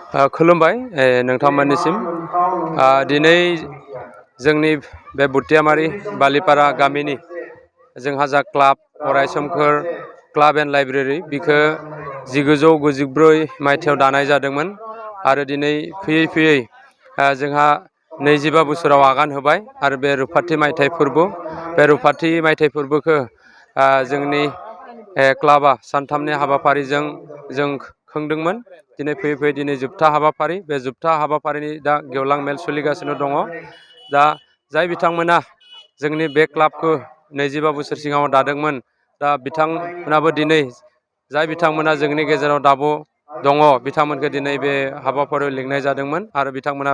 खुलुमबाय नोंथांमोननिसिम दिनै जोंनि बे बुटियामारि बालिपारा गामिनि जोंहा जा क्लाब अरायसोमखोर क्लाब एन्ड लाइब्रेरि बिखौ 1994 मायथाइयाव दानाय जादोंमोन आरो दिनै फैयै फैयै जोंहा 25 बोसोराव आगान होबाय आरो बे रुफाथि मायथाइ फोरबो बे रुफाथि मायथाइ फोरबोखौ जोंनि क्लाबा सानथामनि हाबाफारिजों जों खुंदोंमोन। दिनै फैयै फैयै दिनै जोबथा हाबाफारि बे जोबथा हाबाफारिनि दा गेवलां मेल सोलिगासिनो दङ। दा जाय बिथांमोना जोंनि बे क्लाबखौ 25 बोसोर सिगाङाव दादोंमोन दा बिथांमोनाबो दिनै जाय बिथांमोना जोंनि गेजेराव दाबो दङ बिथांमोनखौ दिनै बे हाबाफारियाव लिंनाय जादोंमोन आरो बिथांमोना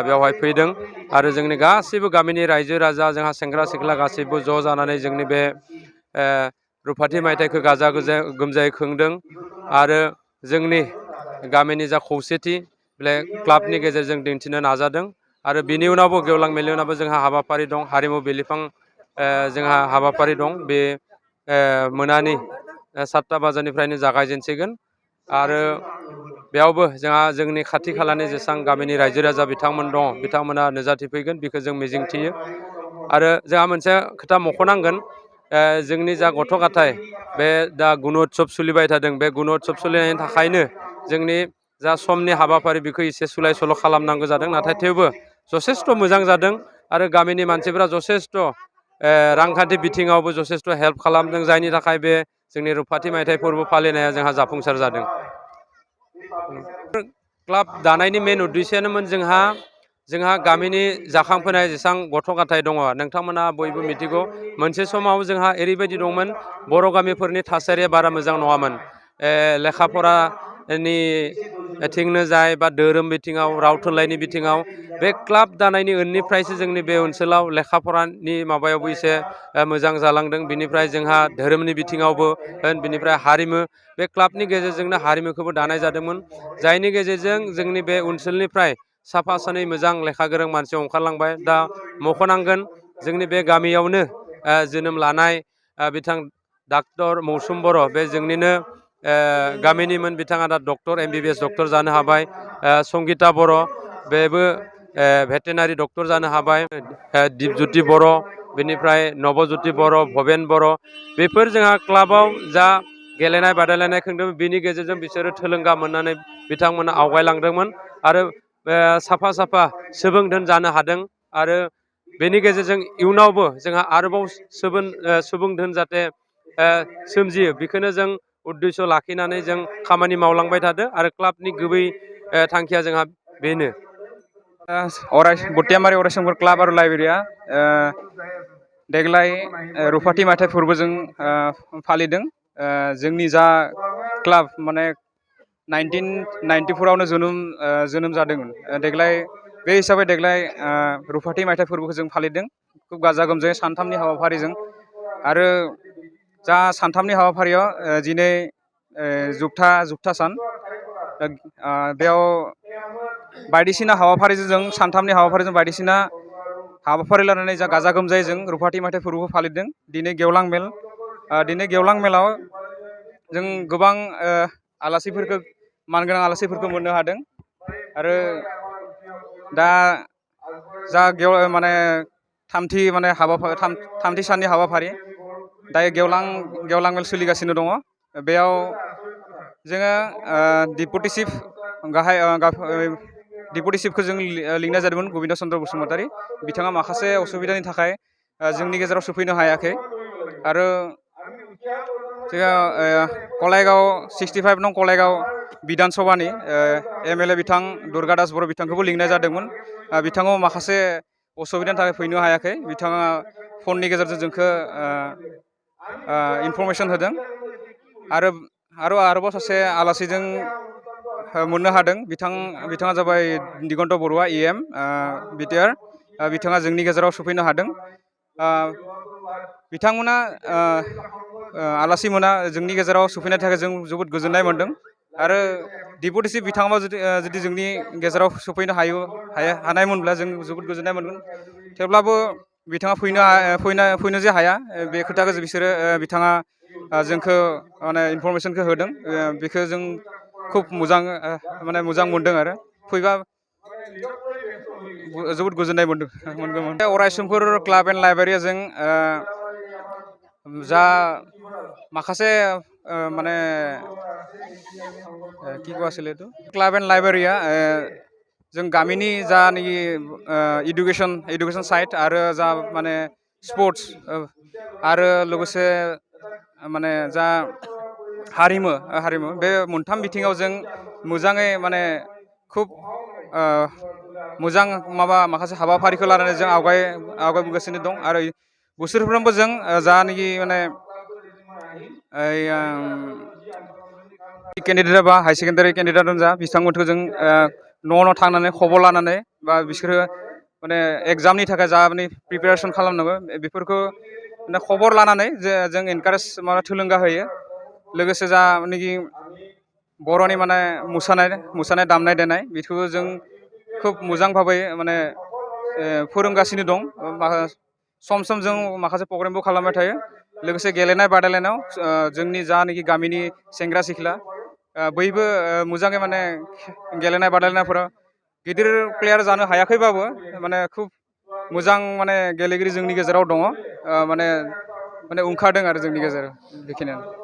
बेवहाय फैदों आरो जोंनि गासैबो गामिनि रायजो राजा जोंहा सेंग्रा सिख्ला गासैबो ज' जानानै जोंनि बे रुफाथि मायथाइखौ गाजा गोमजायै खुंदों आरो जोंनि गामिनि जा खौसेथि बे क्लाबनि गेजेरजों दिन्थिनो नाजादों आरो बिनि उनावबो गेवलां मेलनि उनावबो जोंहा हाबाफारि दं हारिमु बिलिफां जोंहा हाबाफारि दं बे मोनानि 7टा बाजानिफ्रायनो जागायजेनसिगोन आरो बेयावबो जोंहा जोंनि खाथि खालानि जेसेबां गामिनि रायजो राजा बिथांमोन दङ बिथांमोना नुजाथिफैगोन बेखौ जों मिजिंथियो आरो जोंहा मोनसे खोथा मख'नांगोन जोंनि जा गथ' गथाय बे दा गुन'त्सब सोलिबाय थादों बे गुन'त्सब सोलिनायनि थाखायनो जोंनि जा समनि हाबाफारि बेखौ एसे सोलाय सोल' खालामनांगौ जादों नाथाय थेवबो जथेस्थ' मोजां जादों आरो गामिनि मानसिफोरा जथेस्थ' रांखान्थि बिथिङावबो जथेस्थ' हेल्प खालामदों जायनि थाखाय बे जोंनि रुफाथि मायथाइ फोरबो फालिनाया जोंहा जाफुंसार जादों। क्लाब दानायनि मेन उद्देश्यआनोमोन जोंहा गामिनि जाखांफोनाय जेसेबां गथ' गथाय दङ नोंथांमोना बयबो मिथिगौ मोनसे समाव जोंहा ओरैबायदि दंमोन बर' गामिफोरनि थासारिया बारा मोजां नङामोन लेखा फरानि बिथिंनो जाय बा धोरोम बिथिङाव राव थुनलाइनि बिथिङाव बे क्लाब दानायनि उननिफ्रायसो जोंनि बे ओनसोलाव लेखा फरानि माबायावबो एसे मोजां जालांदों बिनिफ्राय जोंहा धोरोमनि बिथिङावबो बिनिफ्राय हारिमु बे क्लाबनि गेजेरजोंनो हारिमुखौबो दानाय जादोंमोन जायनि गेजेरजों जोंनि बे ओनसोलनिफ्राय साफा सानै मोजां लेखा गोरों मानसि ओंखारलांबाय दा मख'नांगोन जोंनि बे गामियावनो जोनोम लानाय बिथां डक्टर मौसुम बर' बे जोंनिनो गामिनिमोन बिथाङा दा डक्टर MBBS डक्टर जानो हाबाय संगिता बर' बेबो भेटेनारि डक्टर जानो हाबाय दिपज्योति बर' बेनिफ्राय नबज्योति बर' भबेन बर' बेफोर जोंहा क्लाबाव जा गेलेनाय बादायलायनाय खुंदों बिनि गेजेरजों बिसोरो थुलुंगा मोननानै बिथांमोना आवगायलांदोंमोन आरो साफा साफा सुबुं धोन जानो हादों आरो बेनि गेजेरजों इयुनावबो जोंहा आरोबाव सुबुं धोन जाहाथे सोमजियो बेखौनो जों उद्देश्य लाखिनानै जों खामानि मावलांबाय थादों आरो क्लाबनि गुबै थांखिया जोंहा बेनो। बुटियामारि अरायसोमखोर क्लाब आरो लाइब्रेरिया देग्लाय रुफाथि मायथाइ फोरबोजों फालिदों जोंनि जा क्लाब माने 1994आवनो जोनोम जादोंमोन देग्लाय बे हिसाबै देग्लाय रुफाथि मायथाइ फोरबोखौ जों फालिदों खुब गाजा गोमजायै सानथामनि हाबाफारिजों आरो जा सानथामनि हाबाफारियाव दिनै जोबथा सान बेयाव बायदिसिना हाबाफारिजों जों सानथामनि हाबाफारिजों बायदिसिना हाबाफारि लानानै जा गाजा गोमजायै जों रुफाथि मायथाइ फोरबोखौ फालिदों दिनै गेवलां मेलाव जों गोबां आलासिफोरखौ मानगोनां आलासिफोरखौ मोननो हादों आरो दा जा माने थामथि साननि हाबाफारि दायो गेवलां मेल सोलिगासिनो दङ बेयाव जोङो डिपुटि चिफखौ जों लिंनाय जादोंमोन गबिन्द चन्द्र बसुमतारी बिथाङा माखासे असुबिदानि थाखाय जोंनि गेजेराव सफैनो हायाखै आरो जोङो कलायगाव 65 नं कलायगाव बिधान सभानि MLA बिथां दुर्गा दास बर' बिथांखौबो लिंनाय जादोंमोन बिथाङा माखासे असुबिदानि थाखाय फैनो हायाखै बिथाङा फननि गेजेरजों जोंखौ इनफरमेसन होदों आरोबाव सासे आलासिजों मोननो हादों बिथाङा जाबाय दिगन्त बरुवा EM BTR बिथाङा जोंनि गेजेराव सफैनो हादों बिथांमोना आलासि मोना जोंनि गेजेराव सफैनायनि थाखाय जों जोबोद गोजोननाय मोनदों आरो डिपुटि चिफ बिथाङा जुदि जोंनि गेजेराव सफैनो हानायमोनब्ला जों जोबोद गोजोननाय मोनगोन थेवब्लाबो बिथाङा फैनो जे हाया बे खोथाखौ बिथाङा जोंखौ माने इनफरमेसनखौ होदों बेखौ जों खुब मोजां माने मोजां मोनदों आरो फैबा जोबोद गोजोननाय मोनगौमोन। अरायसमफोर क्लाब एन्ड लाइब्रेरिया जों जा माखासे माने কি কোৱা আছিলে এইটো ক্লাব এণ্ড লাইব্ৰেৰিয়া जों गामिनि जानाखि इडुकेसन साइड आरो जा माने स्पर्ट्स आरो लोगोसे माने जा हारिमु बे मोनथाम बिथिङाव जों मोजाङै माने खुब मोजां माखासे हाबाफारिखौ लानानै जों आवगायबोगासिनो दं आरो बोसोरफ्रोमबो जों जानाखि माने केन्डिडेट बा हाई सेकेन्डारि केन्डिडेटआनो जा बिथांमोनखौ जों न' थांनानै खबर लानानै बा बिसोरो माने एग्जामनि थाखाय जा माने प्रिपेरेसन खालामनांगौ बेफोरखौ माने खबर लानानै जों एनकारेज थुलुंगा होयो लोगोसे जानाखि बर'नि माने मोसानाय दामनाय देनाय बेखौबो जों खुब मोजां भाबै माने फोरोंगासिनो दं सम जों माखासे प्रग्रामबो खालामबाय थायो लोगोसे गेलेनाय बादायलायनायाव जोंनि जानाखि गामिनि सेंग्रा सिख्ला बयबो मोजाङै माने गेलेनाय बादायलायनायफोराव गिदिर प्लेयार जानो हायाखैबाबो माने खुब मोजां माने गेलेगिरि जोंनि गेजेराव दङ माने ओंखारदों आरो जोंनि गेजेराव बेखिनियानो